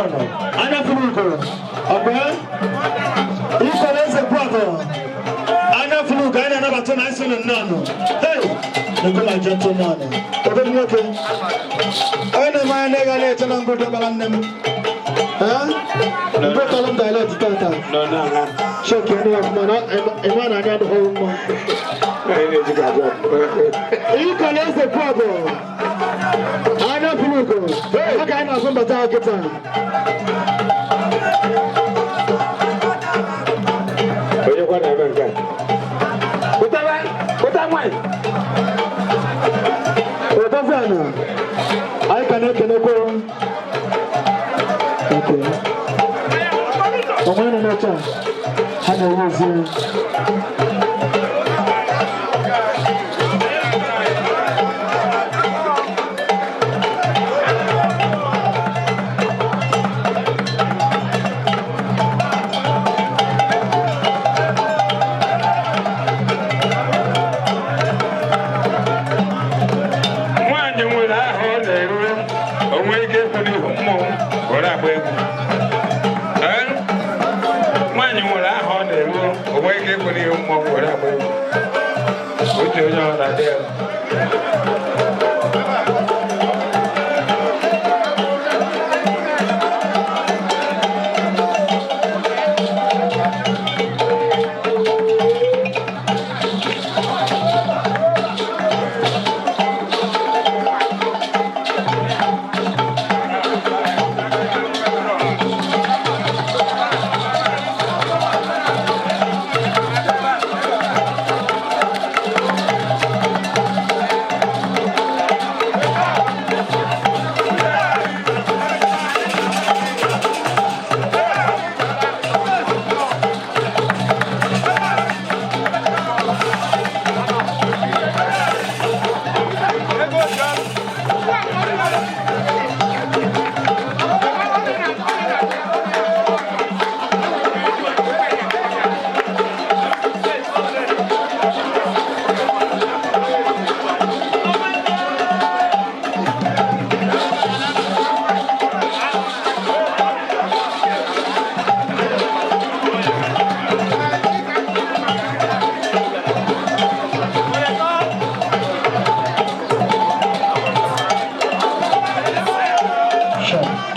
Nnọọ. Anya furu ugo. Ọkwa ikọrọ eze kwabụ. Anya furu ugo anyị na-anabata na isi nnọọ. Hey, nego my gentleman. Obere nwoke. Onye na-eme anya na-ega na-eche na ngwụdọ bara nne m. Mgbe tọrọ m dialect tata. Shake ya ọfụma na ịma na anya adịghị mma. Ikọrọ eze kwabụ. Anya furu ugo. Ha ka anyị na-azụ mbata kịta. Onye kwa na-eme nke a? Pụtara, pụta nwanyị. Odoziana, anyị ka na-ekelekwa. Okay. Onwe nọ n'oche a, ha na-ewe ozi. Nwaanyị nwere aha ọ na-eru, o nwee ike ịkwụ n'ihu mmọnwụ were agba egwu. Ee? Nwaanyị nwere aha ọ na-eru, o nwee ike ịkwụ n'ihu mmọnwụ were agba egwu. Uche onye ọ na-adị ya. Sure.